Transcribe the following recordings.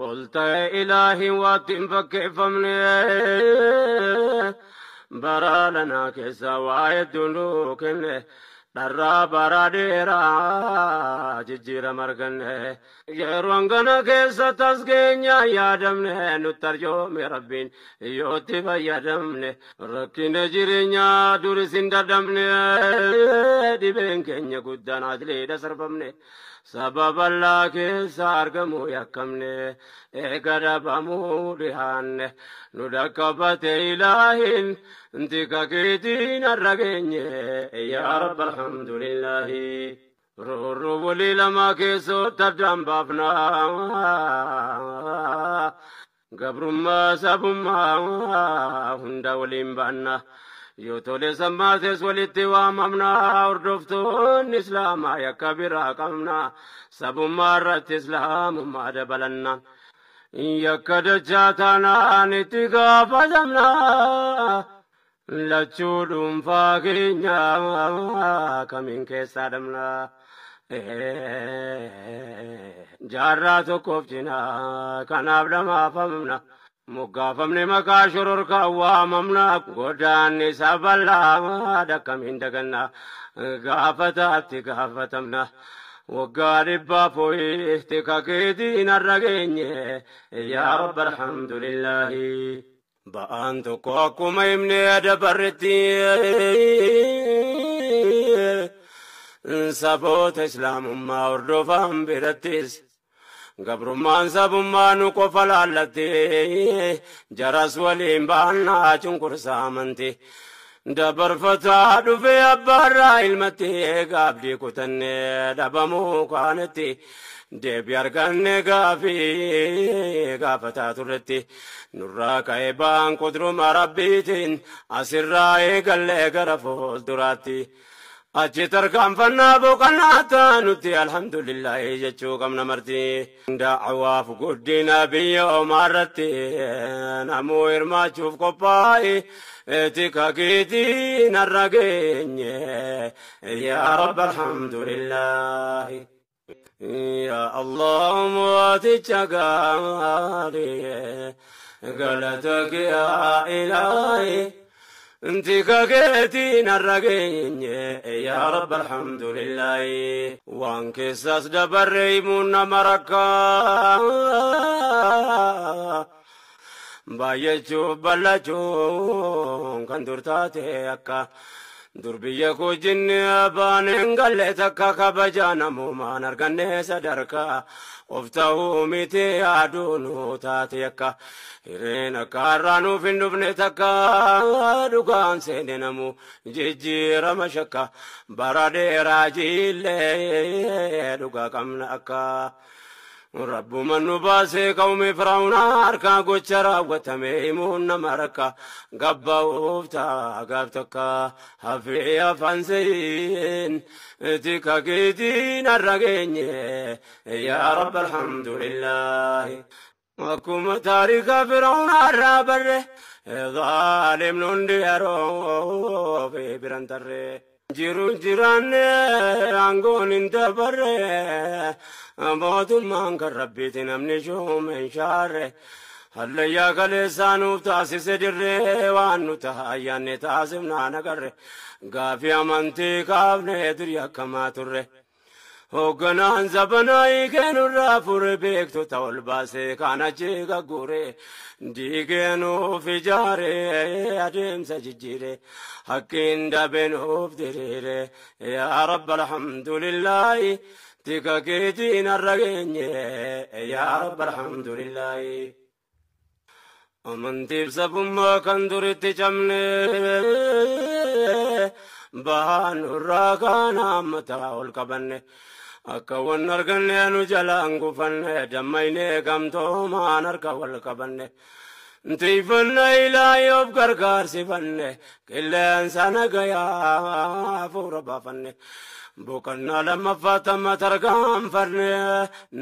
Ol ta'e ilaahiin waatti hin fakkeeffamne, bara lanaa keessa waa hedduu nuu kenne, dharraa bara dheeraa jijjiirama arganne. Yeroo hangana keessa tasgeenya yaadamne, nutti arjoome rabbiin yootti fayyadamne. Rakkina jireenyaa duris hin dadhabne, dhibeen keenya guddaan adliidha sarbamne. Saba bal'aa keessa argamu yakkamne, eega dhabamuu dhihaanne. Nu dhaqqabate ilaahin tika keetiin har'a geenye, yaa rabba alhamdulillaahi. Roorroo walii lama keessootti addaan baafna. Gabrummaa sabummaa hunda waliin baanna. Yoo tole sammaates walitti waamamna, hordoftoonni islaamaa yakka biraa qabna. Sabummaa irratti islaamummaa dabalanna. Yakka dachaa taanaan itti gaafatamna. Lachuu dhuunfaa keenya kamiin keessaa dhabna. Jaarraa tokkoof cinaa kanaaf dhamaafamna. Moggaafamne maqaa shororkaa waamamna. Godaanni bal'aa akkamiin daganna. Gaafataatti gaafatamna. Waggaa 100 fooyii tika keetiin har'a geenye, yaa rabba alhamdulillaahi. Ba'aan tokko akkuma himne dabarretti, saboota islaamummaa hordofan birattis gabrummaan sabummaa nu qofa laallatte, jaras waliin baannaa cunqursaa amanti. Dabarfataa dhufe abbaarraa ilmatti, gaabdii kutanne dhabamuu kaanetti, deebii arganne gaafii gaafataa turretti. Nurraa ka'ee ba'aan qudruma rabbiitiin asirraa eegallee gara fuulduraatti. Achi tarkaanfannaa boqonnaa taanutti alhamdulillahi jechuu qabna marti. Da'awaaf guddina biyya omaarratti namuu hirmaachuuf qophaa'e, tika keetiin har'a geenye, yaa rabba alhamdulillahi. Yaa Allah mooticha gaarii, galata kee yaa ilaahi. Tika keetiin har'a geenye, yaa rabba alhamdulillahi. Waan keessaas dabarre himuun nama rakkaa. Baay'achuuf bal'achuun kan dur taate akka dur biyya koo jinni abbaan hin galle takka, kabajaa namoomaan arganne sadarkaa of ta'uu miti yaaduu nu taate akka hireen akka har'aa nuuf hin dhufne takka, dhugaan seene namu jijjiirama shakka, bara dheeraa jiillee dhugaa qabna akka. Rabbuma nu baasee qawmi Firaa'unaa harkaa, gocha raawwatame himuun nama rakka, gabba'uuf ta'a gaaf takka hafee afaan seyin, tika keetiin har'a geenye, yaa rabba alhamdulillahi. Akkuma taarika Firaa'unaa irraa barre, zaalimni hundi yeroo fi biran tarree. Jiru jiraanne aangoon hin dabarre, mootummaan kan rabbiiti namni shuume hin shaarre. Hallayyaa kaleessaa nuuf taasise dirree, waan nu ta'a ayyaanne taasifnaa nagarre, gaafii amantii kaafne durii akkamaa turre. Hoogganaan zabanaa hiikee fure, beektota ol baasee kan achi gagguure, diigee nuuf ijaare adeemsa jijjiire, hakkiin dabee nuuf diriire, yaa rabba alhamdulillahi tika keetiin har'a geenye, yaa rabba alhamdulillahi. Amantiif sabummaa kan duritti cabne, bahaan nurraa kaan hammataa ol qabanne. Akka wan arganne nu jalaan gufanne, dammaynee gamtoomaan harka wal qabanne. Tiifanna ilaahi of gargaarsifanne, qilleensa nagayaa hafuura baafanne. Boqonnaa lammaffaa tamma tarkaanfanne,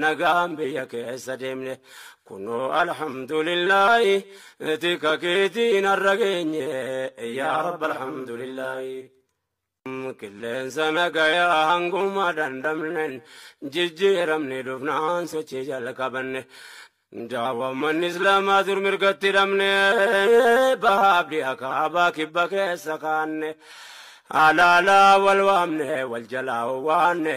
nagaan biyya keessa deemne. Kunoo alhamdulillahi tika keetiin har'a geenye, yaa rabba alhamdulillahi. Qilleensa nagayaa hanguma dandamnen, jijjiiramni dhufnaan sochii jalqabanne. Daawwammanni Islaamaa dur mirgatti hidhamne, bahaabdi akaabaa kibba keessa kaanne, alaalaa wal waamne, wal jalaa waanne,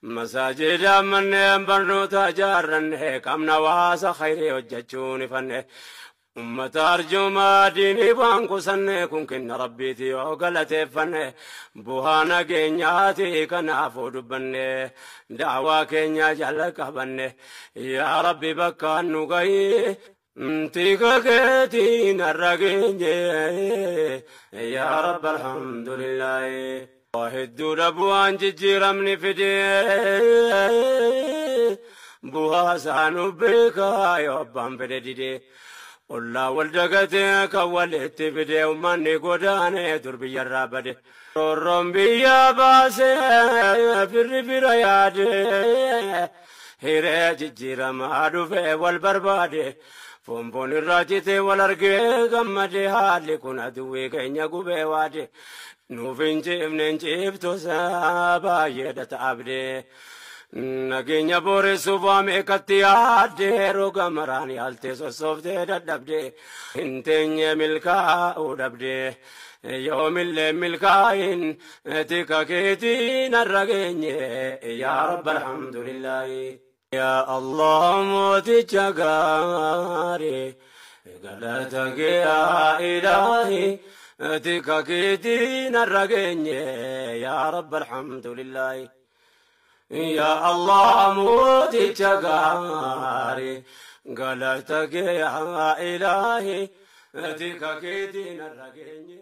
masaajida manneen barnoota ijaarranne, qabna waasa khayrii hojjechuun ifanne. Ummata arjoomaa diinii waan kusanne, kun kenna Rabbiiti yoo galateeffanne, bu'aa nageenyaati kanaafuu dubbanne, daawaa keenya jala qabanne. Yaa Rabbi, bakka nu gahi, tika keetiin har'a geenye. Yaa Rabbi, alhamdulillaahi. Hedduudha bu'aan jijjiiramni fide, bu'aa isaanuu beekaa yoo abbaan fedhe dide. Ollaa wal dagatee kan walitti fide, uummanni godaanee dur biyyarraa bade. Roorroon biyya baasee firri fira yaade, hiree jijjiiramaa dhufee wal barbaade. Foonfoon irraa citee wal argee gammade, haalli kun aduwwii keenya gubee waade. Nuuf hin ciifne, hin ciiftu baay'eedha ta'abdee. Nageenya booressuuf waa meeqatti yaadde, roga maraan yaaltee sossooftee dadhabde, hin teenye milkaa'uu dhabde. Yoomillee milkaa'in, tika keetiin har'a geenye. Yaa Rabbi, alhamdulillaahi. Yaa Allah, mooticha gaarii, galata kee yaa Ilaahi, tika keetiin har'a geenye. Yaa Rabbi, alhamdulillaahi. Yaa Allah, mooticha gaarii, galata kee yaa Ilaahi, tika keetiin har'a geenye.